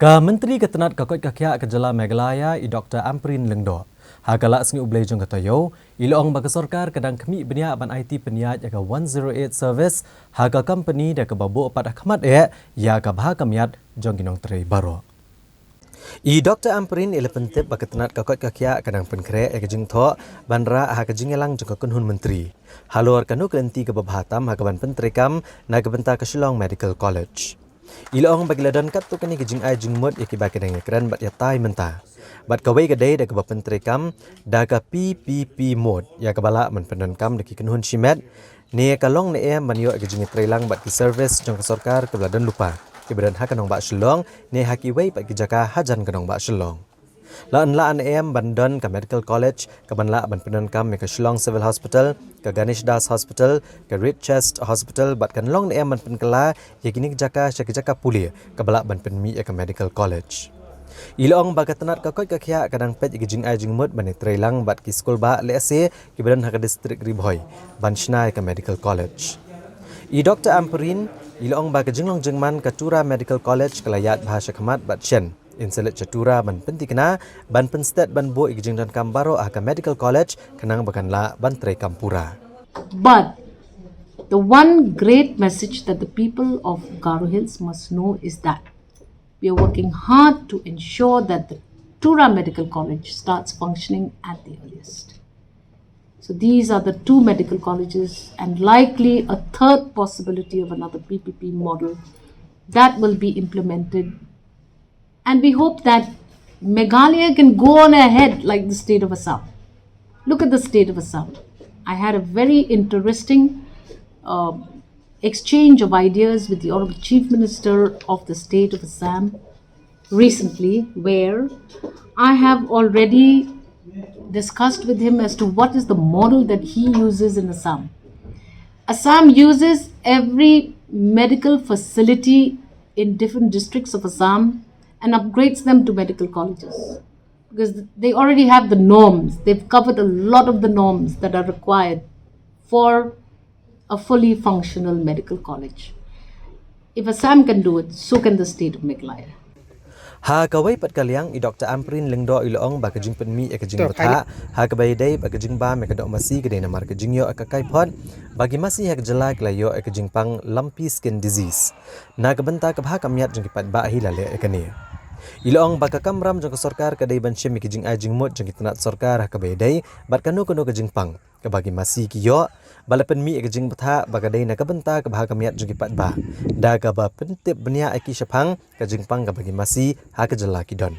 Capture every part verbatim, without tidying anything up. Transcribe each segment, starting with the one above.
Ka Myntri ka tnat ka koit ka khiah ka jylla Meghalaya, i Doctor Ampareen Lyngdoh, ha ka la sngi U Blei jong ka taïew, i la ong ba ka sorkar ka dang khmih bniah ban aiti pynïaid ïa ka one zero eight service ha ka company da kaba buh pat ha khmat eh ïa ka bha ka miat jong ki nongtrei baroh. I Doctor Ampareen i la pyntip ba ka tnat ka koit ka khiah ka dang pynkhreh ïa ka jingthoh ban rah ha ka jingïalang jong ka kynhun myntri halor kano ka lynti kaba bha tam ha kaban pyntreikam na ka bynta ka Shillong Medical College. I la ong ba ki la don katto katne ki jingai jingmut ïa kiba ki dang ïakren bad ïatai mynta. Bad kawei ka dei da kaba pyntreikam da ka P P P mode ïa kaba lah ban pyndonkam da ki kynhun shimet, ne ka long ne em ban ïoh ïa ka jingïatreilang bad ki service jong ka sorkar kaba la don lypa, kiba don ha ka nongbah Shillong ne ha kiwei pat ki jaka hajan ka nongbah Shillong. La ong la ne em ban don ka medical college kaban lah ban pyndonkam ïa ka Shillong Civil Hospital, ka Ganesh Das Hospital, ka Reed Chest Hospital, bad kan long ne em ban pynkylla ïa kine ki jaka sha ki jaka pule kaba lah ban pynmih ïa ka medical college. I la ong ba ka tnat ka koit ka khiah ka dang peit ïa ki jingai jingmut ban ïatreilang bad ki skulbah lehse kiba don ha ka district Ri Bhoi ban shna ïa ka medical college. I Doctor Ampareen i la ong ba ka jinglong jingman ka Tura Medical College ka la ïaid bha sha khmat bad shen in sa leit sha Tura ban pynthikna ban pynsted ban buh ïa ki jingdonkam baroh ha ka medical college khnang ba kan lah ban treikam pura. But the one great message that the people of Garo Hills must know is that we are working hard to ensure that the Tura Medical College starts functioning at the earliest. So these are the two medical colleges and likely a third possibility of another P P P model that will be implemented. And we hope that Meghalaya can go on ahead like the state of Assam. Look at the state of Assam. I had a very interesting uh, exchange of ideas with the Honorable Chief Minister of the state of Assam recently, where I have already discussed with him as to what is the model that he uses in Assam. Assam uses every medical facility in different districts of Assam and upgrades them to medical colleges because they already have the norms. They've covered a lot of the norms that are required for a fully functional medical college. If Assam can do it, so can the state of Meghalaya. Ha kawei pat ka liang, i Doctor Ampareen Lyngdoh i la ong ba ka jingpynmih ïa ka jingbthah ha kaba ïadei bad ka jingbam ïa ka doh masi ka dei namar ka jingïoh ïa ka kaiphod ba ki masi ha ka jylla ki la ïoh ïa ka jingpang lumpy skin disease. Na ka bynta ka bha ka miat jong ki paidbah hi la leh ïa kane. I la ong ba ka kamram jong ka sorkar ka dei ban shim ïa ki jingai jingmut jong ki tnat sorkar ha kaba ïadei bad kano kano ka jingpang kaba ki masi ki ïoh, ba la pynmih ïa ka jingbthah ba ka dei na ka bynta ka bha ka miat jong ki paidbah da kaba pyntip bniah ïa ki shaphang ka jingpang kaba ki masi ha ka jylla ki don.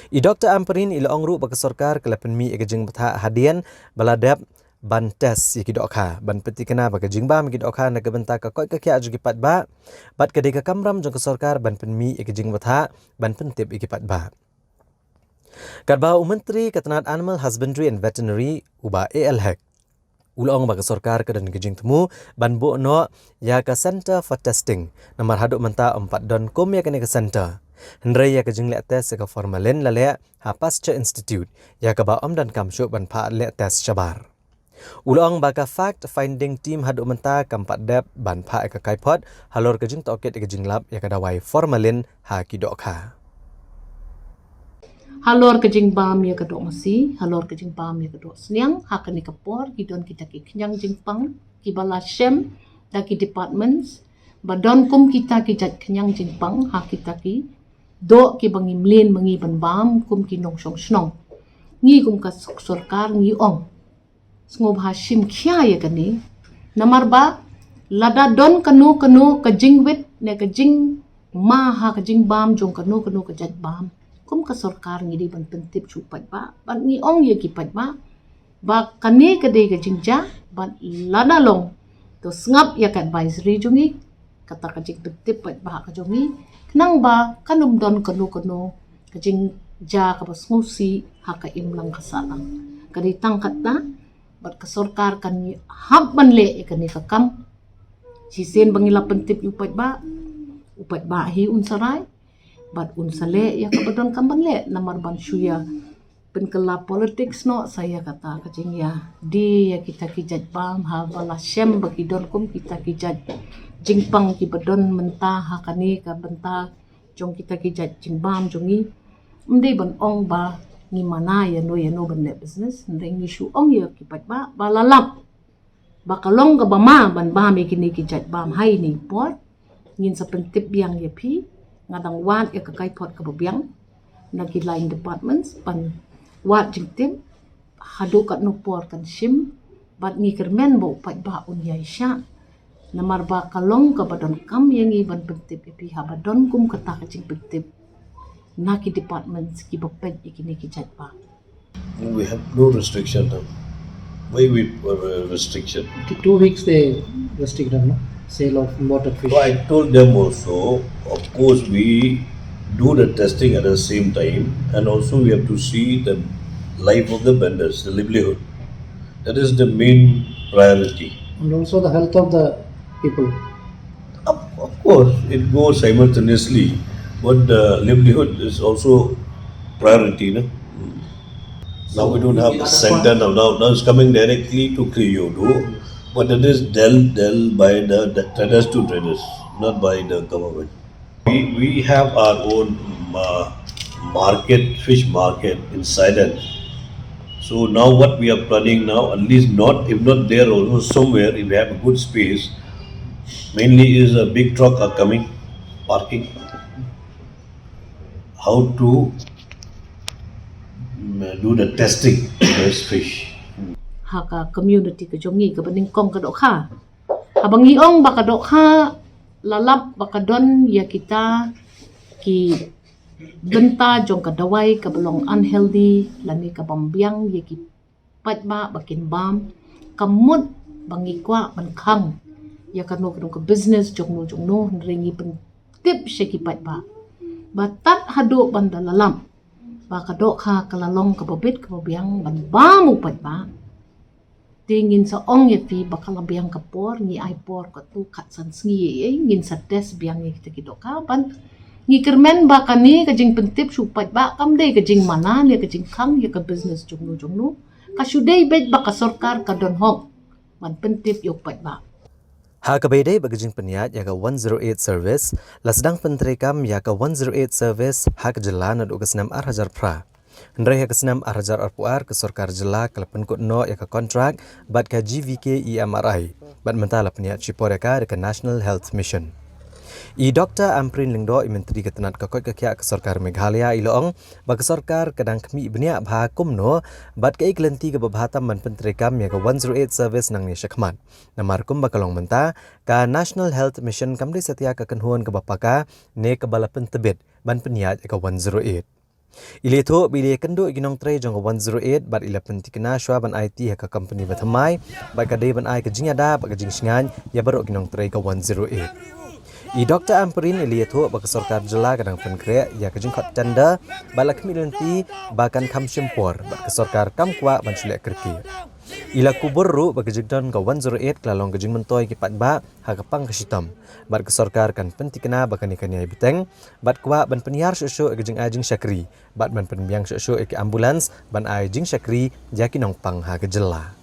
I Doctor Ampareen i la ong ruh ba ka sorkar ka la pynmih ïa ka jingbthah hadien ba la dep ban test ïa ki dohkha ban pynthikna ba ka jingbam ïa ki dohkha na ka bynta ka koit ka khiah jong ki paidbah bad ka dei ka kamram jong ka sorkar ban pynmih ïa ka jingbthah ban pyntip ïa ki paidbah. Katba u Myntri ka tnat Animal Husbandry and Veterinary, u Bah A L Hek, u la ong ba ka sorkar ka don ka jingthmu ban buh noh ïa ka Centre for Testing namar haduh mynta ym pat don kum ïa kane ka centre. Hynrei ïa ka jingleh test ïa ka formalin la leh ha Pasteur Institute, ïa kaba ym donkam shuh ban phah leh test shabar. U la ong ba ka fact finding team haduh mynta kam pat dep ban phah ïa ka kaiphod halor ka jingtohkit ïa ka jinglap ïa ka dawai formalin ha ki dohkha. Halor ka jingbam ïa ka doh masi, halor ka jingbam ïa ka doh sniang, ha kane ka por ki don kita ki khñiang jingpang kiba la shem da ki departments ba don kum kita ki jait khñiang jingpang ha kita ki doh kiba ngi mlien ma ngi ban bam kum ki nongshong shnong. Ngi kum ka sorkar ngi ong sngewbha shim khia ïa kane. Namar ba lada don kano kano ka jingwit ne ka jingma ha ka jingbam jong kano kano ka jait bam, kum ka sorkar ngi dei ban pyntip sha u paidbah bad ngi ong ïa ki paidbah ba kane ka dei ka jingjia bad lada long to sngap ïa ka advisory jong ngi, kata ka jingpyntip paidbah ka jong ngi, khnang ba kan ym don kano kano ka jingjia kaba sngewsih ha ka imlang ka sahlang. Ka dei tang kata bad ka sorkar kan hap ban leh ïa kane ka kam. Shisien ba ngi la pyntip ïa u paidbah, u paidbah hi un sa rai bad un sa leh ïa kaba donkam ban leh, namar ban shu ïa pynkylla politics noh sa ïa kata ka jingïadie ïa kita ki jait bam haba la shem ba ki don kum kita ki jait jingpang kiba don mynta ha kane ka bynta jong kita ki jait jingbam jong ngi. Ym dei ban ong ba ngi mana ïa no ïa no ban leh business, hynrei ngi shu ong ïa ki paidbah ba la lap ba ka long kaba ma ban bam ïa kine ki jait bam ha ine i por. Ngin sa pyntip biang ïa phi, nga dang wad ïa ka kaiphod kaba biang na ki line departments ban wad jingtip haduh katno por kan shim, bad ngi kyrmen ba u paidbah un ïai shah. Namar ba ka long kaba donkam ïa ngi ban pyntip ïa phi haba don kum kata ka jingpyntip na ki departments kiba peit ïa kine ki jait bam. We have no restriction now. Why we uh, restriction? Two weeks they restrict them, no? Sale of imported fish. So I told them also, of course, we do the testing at the same time, and also we have to see the life of the vendors, the livelihood. That is the main priority. And also the health of the people. Of, of course, it goes simultaneously, but the livelihood is also priority. No? Now we don't have a center now. Now, now it's coming directly to Kriyodo, but it is dealt, dealt by the, the traders to traders, not by the government. We, we have our own uh, market, fish market in Saidan. So now what we are planning now, at least not, if not there also somewhere, if we have a good space, mainly is a big truck are coming, parking. How to mm, do the testing of this fish. Ha ka community ka jong ngi kaba nyngkong ka dohkha. Haba ngi ong ba ka dohkha, la lap ba ka don ïa kita ki bynta jong ka dawai kaba long unhealthy lane kaba ym biang ïa ki paidbah ba kin bam. Ka mut ba ngi kwah ban khang ïa kano kano ka business jong no jong no, hynrei ngi pyntip sha ki paidbah ba tad haduh ban da la lap ba ka dohkha ka la long kaba bit kaba biang ban bam u paidbah. Te ngin sa ong ïa phi ba ka la biang ka por, ngi ai por katto katsan sngi ïa, ngin sa test biang ïa kita ki dohkha. Ban ngi kyrmen ba kane ka jingpyntip sha u paidbah kam dei ka jingmana ne ka jingkhang ïa ka business jong no jong no. Ka shu dei beit ba ka sorkar ka don hok ban pyntip ïa u paidbah. Ha kaba ïadei bad ka jingpynïaid ïa ka one zero eight service, la sdang pyntreikam ïa ka one zero eight service ha ka jylla naduh ka snem ar hajar phra. Hynrei ha ka snem ar hajar arphew ar ka sorkar jylla ka la pynkut noh ïa ka kontrak bad ka G V K E M R I, bad mynta la pynïaid shipor ïa ka da ka National Health Mission. I Doctor Ampareen Lyngdoh, i Myntri ka tnat ka koit ka khiah ka sorkar Meghalaya, i la ong ba ka sorkar ka dang khmih bniah bha kumno bad kaei ka lynti kaba bha tam ban pyntreikam ïa ka one zero eight service nangne shakhmat. Namar kumba ka long mynta, ka National Health Mission kam dei satia ka kynhun kaba paka ne kaba la pyntbit ban pynïaid ïa ka one zero eight. I la ïathuh ba i la ïakynduh ïa ki nongtrei jong ka one zero eight bad i la pynthikna shuwa ban aiti ha ka kompani bathymmai, bad ka dei ban ai ka jingïada bad ka jingshngaiñ ïa baroh ki nongtrei ka one zero eight. I Doctor Ampareen i la ïathuh ba ka sorkar jylla ka dang pynkhreh ïa ka jingkhot tender bad la khmih lynti ba kan kham shim por bad ka sorkar kam kwah ban shu leh kyrkieh. I la kubur ruh ba ka jingdon ka one zero eight ka la long ka jingmyntoi ki paidbah ha ka pang ka shitom, bad ka sorkar kan pynthikna ba kane kan ïai bteng, bad kwah ban pynhiar shuh shuh ïa ka jingai jingshakri bad ban pynbiang shuh shuh ïa ki ambulance ban ai jingshakri ïa ki nongpang ha ka jylla.